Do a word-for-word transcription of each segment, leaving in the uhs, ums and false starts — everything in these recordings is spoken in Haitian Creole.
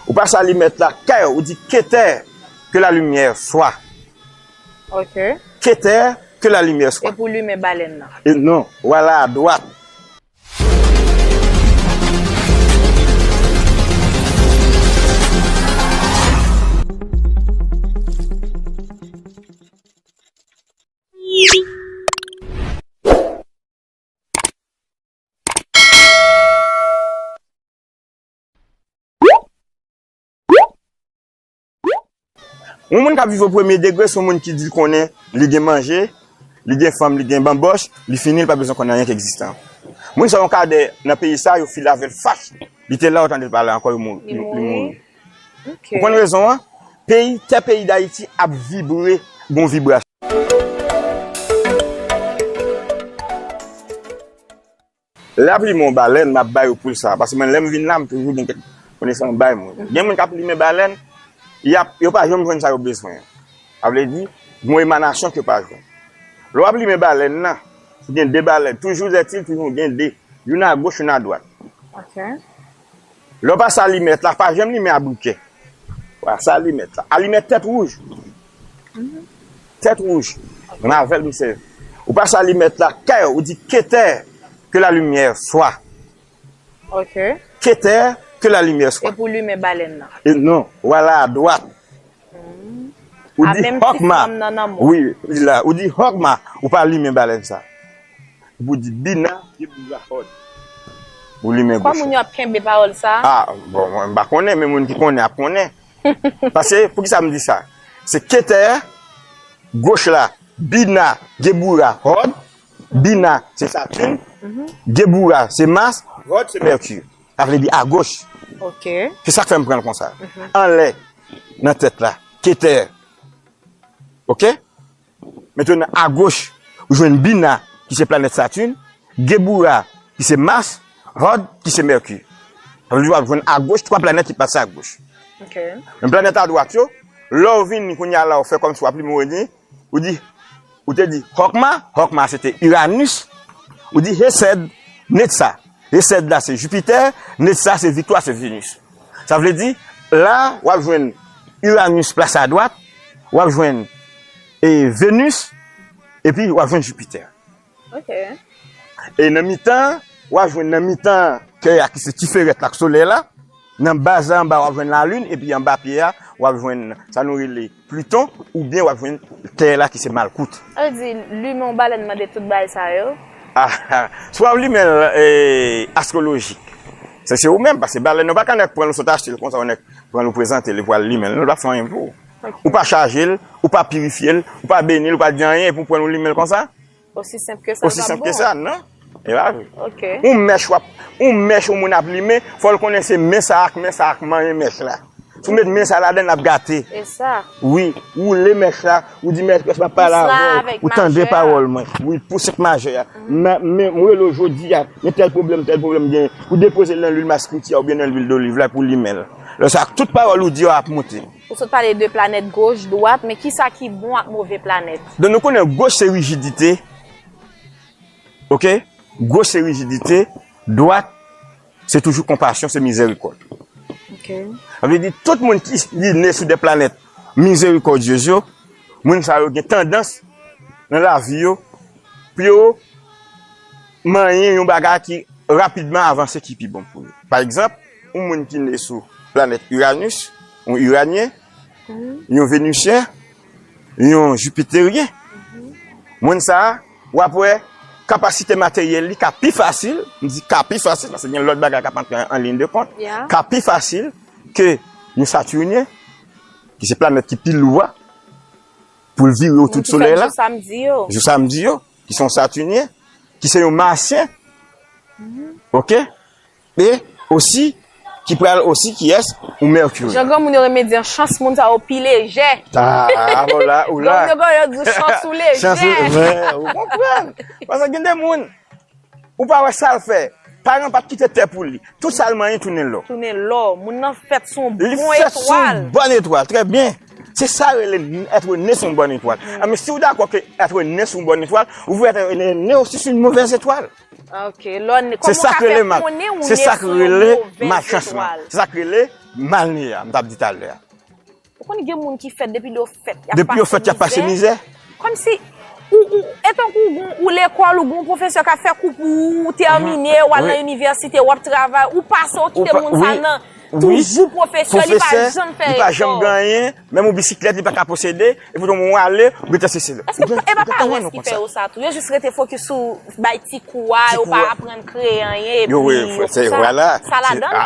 Ou pase alimèt la, kè, ou di, Keter, que la lumière soit. Ok. Keter, que la lumière soit. Epi w limen balèn nan. E non, ou ale adwat. Yon moun k ap viv o premye degre, se yon moun ki di l konnen li gen manje, li gen fanm, li gen banbòch, li fini, li pa bezwen konn anyen k egziste ankò. Moun sa yon kadè nan peyi sa, yo file avè l fach. Li te la, ou tande l pale ankò, li mouri. Li mouri. Ou konn rezon an? Peyi, tè peyi Dayiti ap vibre, gon vibrasyon. Lè y ap limen yon balèn, m ap ba yo poul sa. Paske mwen, lè m vin la, m toujou gen kèk konesans m bay moun. Gen moun k ap limen balèn, y ap, yo pa janm jwenn sa yo bezwen an. Sa vle di, gen yon emanasyon ke yo pa jwenn. Lè w ap limen balèn nan, ou gen de balèn, toujours est-il, toujou gen de. Youn agoch, youn adwat. Ok. Lè w pase alimèt la, pa janm limen a brikè. Pase alimèt la. Alimèt tèt wouj. Tèt wouj. Mwen avè l, misye. Ou pase alimèt la, kè, ou di, Keter, que la lumière soit. Ok. Keter, que la lumière soit. Epi w limen balèn nan. E non, ou ale adwat. Ou A di, menm ti Hokma. Fanm nan nan mò. Wi, la, ou di, Hokma, ou pa limen balèn sa. Ou di, Bina, Gebura, Hod. Ou limen Kwa goch. Moun yo ap kenbe pawòl sa? Ah, bon, mwen m pa konnen, men moun ki konnen ap konnen. Paske, poukisa m di sa? Se Keter, goch la, Bina, Gebura, Hod. Bina, se Satin. Gebura, se Mas. Hod, se Mèki. Sa vle di agoch. Ok. Se sa k fè m pran l konsa. Anlè, nan tèt la, Keter. Ok? Mentnan, agoch, ou jwenn Bina, ki se planèt Satin. Gebura, ki se Mas. Hod, ki se Mèki. Sa vle di w ap jwenn agoch, twa planèt ki pase agoch. Ok. Men planèt adwat yo, lè w vini kounye a la, w fè kòmsi w ap limen, w di, ou di, ou te di, Hokma, Hokma se te Iranis, ou di, Hesed, Netsa. Hesed la se Jipitè, Netsa se Viktwa, se Venus. Sa vle di, la, w ap jwenn Iranis plase adwat, w ap jwenn e Venus, epi w ap jwenn Jipitè. Ok. E nan mitan, w ap jwenn nan mitan kè a ki se ti ferèt la ak solèy la. Nan baz la, anba, w ap jwenn lalin, epi anba pye a, w ap jwenn sa nou rele Pliton, oubyen w ap jwenn tè la ki se Malkout. Sa vle di, limen yon balèn mande tout bagay sa yo? Ah, ah. Si w ap limen l, eh, astwolojik, se, se ou menm, paske balèn nan pa ka nèk pran l, ou sot achte l konsa, ou nèk pran l, ou prezante l, epi w al limen l. Non, l pa fè anyen pou ou. Ou pa chaje l, ou pa pirifye l, ou pa beni l, ou pa di anyen, epi w pran l, ou limen l konsa. Osi senp ke sa. Osi senp ke sa, non? E pa vre. Ok. Yon mèch w ap, yon mèch yon moun ap limen, fò l konnen se men sa ak men sa ak manyen mèch la. Si w met men sa ladan l, l ap gate. E sa. Wi, woule mèch la, ou di mèch, mèch m ap pale avè w, ou tande pawòl mwen. Wi, pou senp majè a. Men, men, mwen rele w jodi a, men tèl pwoblèm, tèl pwoblèm gen. Ou depoze l nan lwil maskriti a oubyen nan lwil doliv la pou limen l. Lè sa, tout pawòl ou di yo ap monte. Ou sot pale de planèt goch, dwat, men kisa ki bon ak move planèt? Donk nou konnen goch se rijidite. Ok? Goch se rijidite, dwat se toujou konpasyon, se mizèrikòd. Ok. Sa vle di tout moun ki li ne sou de planèt mizerikòdyez yo, moun sa yo gen tandans nan lavi yo pou yo manyen yon bagay ki rapidman avanse ki pi bon pou yo. Pa egzanp, yon moun ki ne sou planèt Iranis, yon Iranyen, yon Venisyen, yon Jipiteryen, moun sa a, w ap wè kapasite materyèl li ka pi fasil, m di ka pi fasil, paske gen lòt bagay k ap antre an liy de kont, ka pi fasil ke yon Saturnyen, ki se planèt ki pi lou a, pou l vire otou solèy la. Jou sa m di yo, ki se yon Saturnyen, ki se yon Masyen, ok? E osi, ki pral osi, kiyès? Yon Mèkiri. Jan granmoun yo renmen di an, chans moun sa yo pi lejè. Ah, ah, bon, la, ou la. Granmoun yo, yo di w chans ou lejè. Chans ou, men, ou konprann. Paske gen de moun, ou pa wè sa l fè. Paran pa t kite tè pou li. Tout sa l manyen tounen lò. Tounen lò. Moun nan fèt sou yon bon etwal. Li fèt sou yon bòn etwal. Trè byen. Se sa rele être né sou yon bòn etwal. Ah, men si w dakò ke être né sou yon bòn etwal, ou vle être né aussi sur une mauvaise étoile. Ok. Lò, kòman w ka fè konnen ou ne sou yon move etwal? Se sa k rele malchansman. Se sa k rele malneye a, m t ap di talè a. Ou konn gen moun ki fèt depi yo fèt, y ap Depi yo fèt, y ap pase mizè. Kòmsi ou, ou, etankou ou, ou lekòl, ou gen yon pwofesè k ap fè kou pou ou, ou tèmine, w al nan inivèsite, w ap travay, ou pase, ou kite moun sa nan toujou pwofesè, li pa janm fè efò. Li pa janm gen anyen, menm yon bisiklèt li pa ka posede, epi ou wale, ou gentan se se. Èske e pa parès ki fè yo sa tou? Yo jis rete fokis sou bay ti kou a, yo pa aprann kreye anyen, epi yo konsa.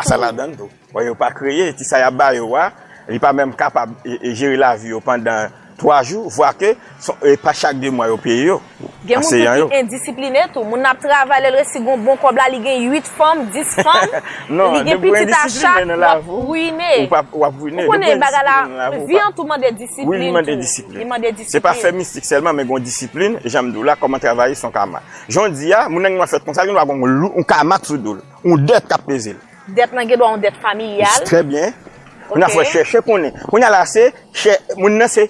Sa ladan tou. Bon, yo pa kreye, ti sa y ap ba yo a, li pa menm kapab e, e jere lavi yo pandan twa jou, vwa ke e pa chak de mwa yo peye yo. Gen moun tou ki endisipline tou. Moun nan ap travay, lè l resi gon bon kòb la, li gen uit fanm, dis fanm, li gen pitit a chak, w ap rwine. Ou konnen bagay la, vi an tou mande disiplin tou. Li mande disiplin. Se pa fè mistik sèlman, men gon disiplin, jan m di w la, kòman travay se yon kama. Jan w di a, moun nan gen dwa fèt konsa, li gen dwa gon lou, yon kama sou do l, yon dèt k ap peze l. Dèt lan gen dwa yon dèt familyal. Trè byen. Kounye a fò chèche konnen. Kounye a la se, chè, moun nan se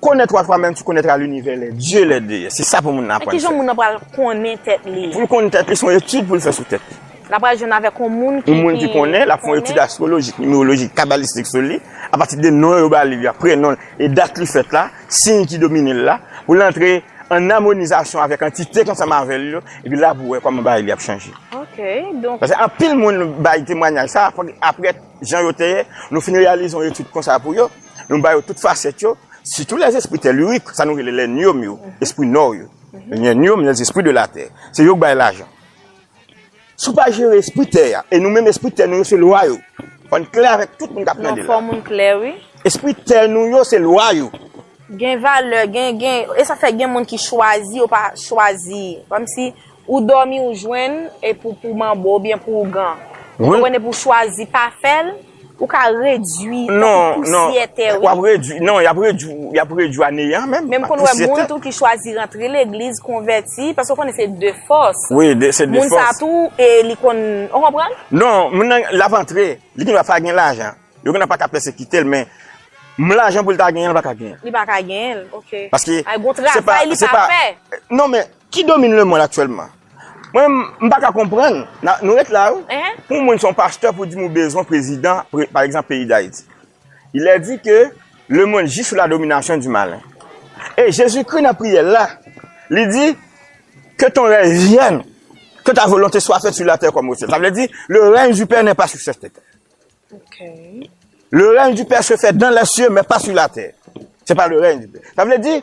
connaître toi toi-même, tu connaîtras l'univers, les dieux, les déesses. Se sa pou moun nan aprann fè. Kijan moun nan pral konnen tèt li? Pou l konn tèt li, se yon etid pou l fè sou tèt li. L ap pral jwenn avèk yon moun ki. Yon moun ki konnen, l ap fè yon etid astwolojik, nimerolojik, kabalistik sou li, apati de non yo ba li a, prenon l, e dat li fèt la, siy ki domine l la, pou l antre an amonizasyon avèk antite k ansanm avè l yo, epi la pou w wè kòman bagay li ap chanje. Paske anpil moun bay temwayaj sa, apre jan yo te ye, nou fin reyalize yon etid konsa pou yo, nou ba yo tout fasèt yo, sitou lèzespri tèlirik, sa nou rele lè nyom yo, espri nò yo. Lè nyom, lèzespri de latè. Se yo k bay lajan. Si w pa jere espri tè a, e nou menm espri tè nou yo se lwa yo. Fò n klè avèk tout moun k ap tande la. Non, fò moun klè, wi. Espri tè nou yo se lwa yo. Gen valè, gen, gen, e sa fè gen moun ki chwazi, yo pa chwazi. Kòmsi ou dòmi, ou jwenn, e pou, pou manbo oubyen pou ougan. Ou konprann, epi w chwazi pa fè l, ou ka redwi tankou pousyè tè, wi. W ap redwi, non, y ap redwi, y ap redwi a neyan menm. Men m konn wè moun tou ki chwazi rantre legliz, konvèti, paske w konnen se de fòs. Wi, se de fòs. Moun sa tou, e li konn, ou konprann? Non, moun nan, l ap antre, li gen dwa pa gen lajan. Yo gen dwa pa ka pèsekite l, men m lajan pou l ta genyen, l pa ka genyen. Li pa ka genyen l, ok. Paske. Ay, gon travay li pa fè. Non, men, qui domine le monde actuellement? Mwen, m pa ka konprann. Nou ret la, wi. Pou yon moun se yon pastè pou di m ou bezwen prezidan, pa egzanp, peyi Dayiti. Il est dit que le monde gît sous la domination du malin. E Jezikri nan priyè l la, li di, que ton règne vienne, que ta volonté soit faite sur la terre comme au ciel. Sa vle di, le règne du Père n'est pas sur cette terre. Le règne du Père se fait dans les cieux, mais pas sur la terre. C'est pas le règne du Père. Sa vle di,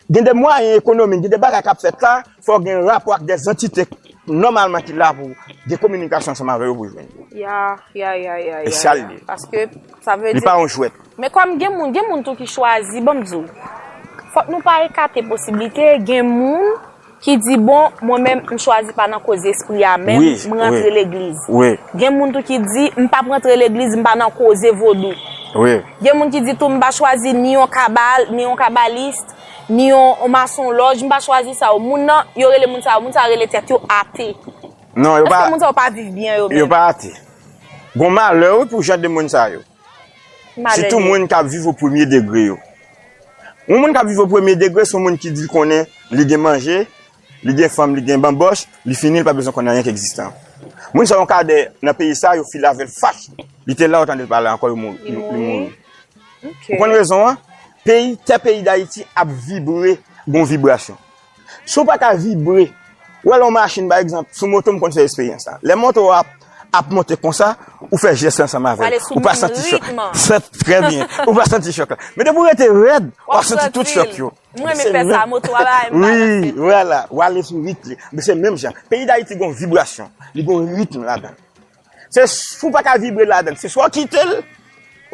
gen de mwayen ekonomik, gen de bagay k ap fèt la, fò w gen rapò ak de antite nòmalman ki la pou gen kominikasyon ansanm avè yo pou jwenn yo. Ya, ya, ya, ya, ya. E sa l ye. Paske, sa vle di. Li pa yon jwèt. Men kòm gen moun, gen moun tou ki chwazi, ban m di w, fòk nou pa ekate posiblite, gen moun ki di, bon, mwen menm, m chwazi pa nan koze espri a menm, m rantre legliz. Gen moun tou ki di, m p ap rantre legliz, m pa nan koze vodou. Gen moun ki di tou, m pa chwazi ni yon kabal, ni yon kabalis, ni yon, yon masonlòj, m pa chwazi sa yo. Moun nan, yo rele moun sa yo, moun sa yo rele tèt yo ate. Non, yo pa. Èske moun sa yo pa viv byen yo menm? Yo pa ate. Gon malè, wi, pou jan de moun sa yo. Sitou moun k ap viv o premye degre yo. Yon moun k ap viv o premye degre, se yon moun ki di l konnen li gen manje, li gen fanm, li gen banbòch, li fini, li pa bezwen konn anyen k egziste ankò. Moun sa yo, yon kadè nan peyi sa, yo file avè l fach. Li te la, ou tande l pa la ankò, li mouri. Li mouri. Ou konn rezon an? Peyi, tè peyi Dayiti ap vibre, gon vibrasyon. Si w pa ka vibre, ou wè lè yon machin, pa egzanp, sou moto, m konn fè eksperyans la. Lè moto a ap, ap monte konsa, ou fè jès la ansanm avè l. Ou pa santi chòk. Trè byen. Ou pa santi chòk la. Men depi w rete rèd, w ap santi tout chòk yo. M renmen fè sa, moto a bay m balanse. Wi, vwala, w ale sou rit li. Men se menm jan. Peyi Dayiti gon vibrasyon, li gon ritm ladan l. Se si w pa ka vibre ladan l, se swa w kite l,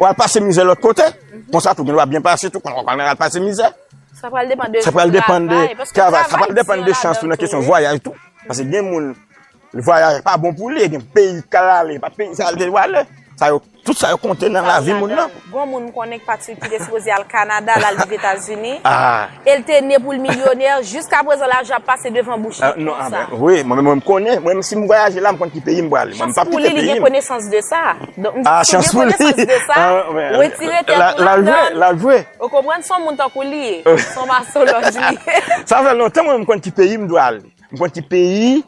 w al pase mizè lòt kote, konsa tou, gen dwa byen pase tou, konsa w al pase mizè. Sa pral depann de travay, paske travay di an ladan tou. Sa pral depann de chans ou nan kesyon vwayaj tou. Paske gen moun, vwayaj pa bon pou li, gen peyi k al ale, pa peyi sa l te dwe ale. Sa yo, tout sa yo konte nan lavi moun nan. Gon moun m konnen ki pati, ki te sipoze al Kanada, l al viv Etazini. E l te ne pou l milyonè, jiskaprezan lajan ap pase devan bouch li konsa. Wi, mwen menm, mwen m konnen, mwen menm si m vwayaje la, m konn ki peyi m prale. Mwen m p ap kite peyi m. Chans pou li, li gen konesans de sa. Donk, m di, si w gen konesans de sa, retire tèt ou ladan l. L ap jwe. Ou konprann, se yon moun tankou li ye. Se yon masolòj li ye. Sa fè lontan mwen m konn ki peyi m dwe ale. M konn ki peyi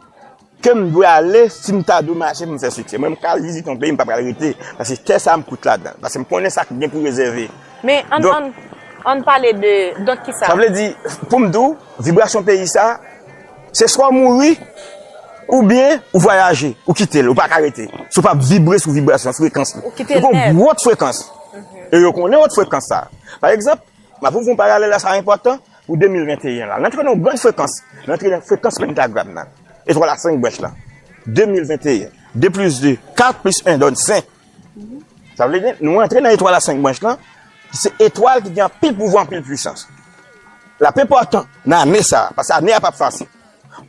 ke m dwe ale, si m ta dwe mache pou m fè sitye. Mwen, m ka vizite yon peyi, m pa pral rete. Paske tè sa a, m kout ladan l. Paske m konnen sa k gen pou rezève. Men, ann, Donk, ann, ann pale de, donk, kisa? Sa vle di, pou m di w, vibrasyon peyi sa, se swa w mouri, oubyen ou vwayaje, ou kite l, ou pa ka rete. Si w pa vibre sou vibrasyon, frekans li. Ou kite l nèt. Ou gen yon wòt frekans. E yo konnen wòt frekans sa. Pa egzanp, m ap ouvri yon paralèl la, sa enpòtan, pou de mil venteyen la. N antre nan yon bann frekans. N antre nan frekans pentagram nan. Etwal a senk branch lan. De mil venteyen. De plis de, kat plis en done senk. Sa vle di, nou antre nan etwal a senk branch lan, ki se etwal ki gen anpil pouvwa, anpil pwisans. L ap enpòtan nan ane sa a, paske ane a p ap fasil.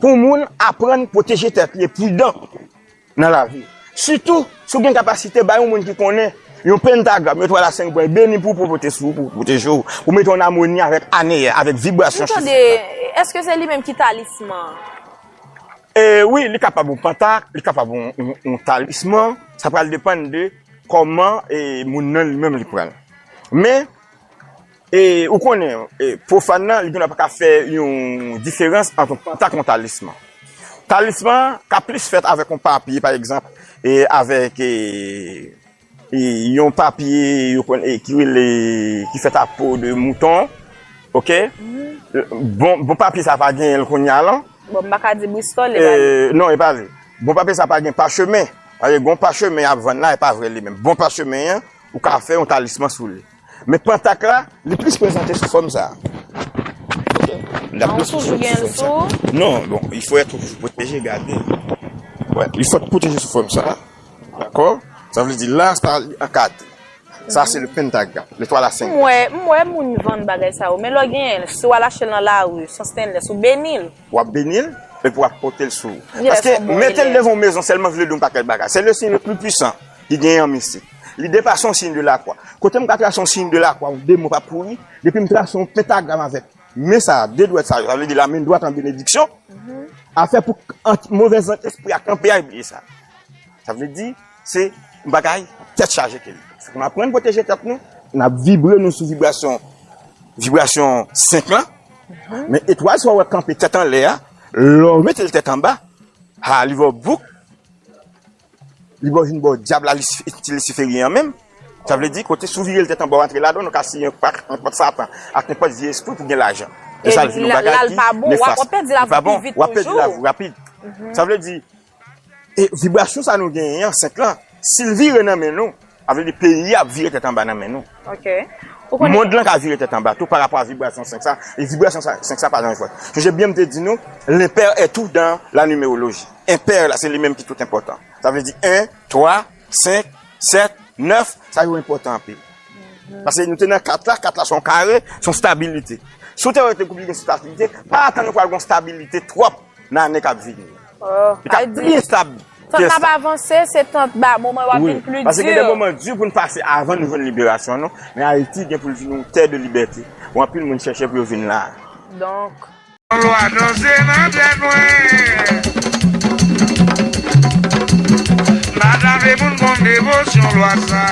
Pou moun aprann pwoteje tèt li e pridan nan lavi. Sitou, si w gen kapasite, bay yon moun ki konnen yon pentagram, yon etwal a senk branch, beni pou w, pou pote sou ou, pou pwoteje w, pou mete w an amoni avèk ane a, avèk vibrasyon chif la. Tande, èske se li menm ki talisman an? E wi, li kapab yon pantak, li kapab yon, yon, yon talisman. Sa pral depann de kòman, e, moun nan li menm li pran l. Men, e, ou konnen, e, pwofàn nan, li gendwa pa ka fè yon diferans ant yon pantak e yon talisman. Talisman an ka plis fèt avèk yon papye, pa egzanp, e avèk, e, e, yon papye yo konn, e, ki rele, ki fèt a po de mouton, oke? Bon, bon papye sa pa genyen l kounye a la. Bon, m pa ka di bristòl, e pa li. E, non, e pa li. Bon papye sa pa gen pachemen. Paske gon pachemen y ap vann la, e pa vre li menm. Bon pachemen an, ou ka fè yon talisman sou li. Men pantak la, li plis prezante sou fòm sa. Oke? Li ap plis prezante sou fòm sa. Non, bon, il faut être toujours protégé, gade. Wè, il faut être protégé sou fòm sa. Dakò? Sa vle di la, sa li ankadre. Sa se le pentagram, letwal a senk. M wè, m wè moun vann bagay sa yo, men lè w genyen l, si w al achte l nan lari, san stennlès, ou beni l. W ap beni l, epi w ap pote l sou ou. Paske mete l devan yon mezon sèlman vle di yon pakèt bagay. Se le signe le plus puissant ki genyen an mistik. Li depase yon signe de la croix. Kote m ka trase yon signe de la croix, yon demon p ap kouri, depi m trase yon pentagram avèk men sa, de dwèt sa yo, sa vle di la men dwat an benediksyon, afè pou ant-, movèz espri a kanpe a, e bliye sa. Sa vle di, se yon bagay tèt chaje ke li. Fòk n aprann pwoteje tèt nou, n ap vibre nou sou vibrasyon, vibrasyon senk lan. Men etwal sa w wè kanpe tèt anlè a, lè w mete l tèt anba, ha, li ba w bouk, li ba w vin ba w dyab la, Lisif-, ti lisiferyen an menm. Sa vle di, kote si w vire l tèt anba, w antre ladan, nou ka siyen nenpòt, nenpòt Satan, ak nenpòt vye espri pou gen lajan. E sa, l vin yon bagay ki nefas. Li pa bon, w ap pèdi lavi pi vit toujou. W ap pèdi lavi w rapid. Sa vle di, e vibrasyon sa nou genyen an, senk lan, si l vire nan men nou, sa vle di peyi a ap vire tèt anba nan men nou. Oke. Ou konnen. Mond lan ka vire tèt anba tou pa rapò a vibrasyon senk sa, e vibrasyon sa, senk sa pa nan jwèt. Sonje byen m te di nou, l'impair est tout dans la numérologie. Enpè la, se li menm ki tout enpòtan. Sa vle di en, twa, senk, sèt, nèf, sa yo enpòtan anpil. Paske nou te nan kat la, kat la se yon kare, se yon stabilite. Si w te wè te konplike sou stabilite, pa atann ou pral gen yon stabilite twòp nan ane k ap vini. Li ka pi enstab. Tan n ap avanse, se tan ba moman yo ap vin pli di. Wi, paske gen de moman di pou n pase avan nou jwenn liberasyon nou, men Ayiti gen pou l vin yon tè de libète. Pou anpil moun chèche pou yo vin la. Donk, Lwa danse nan tèt mwen. M pa ta vle moun konn devosyon lwa sa.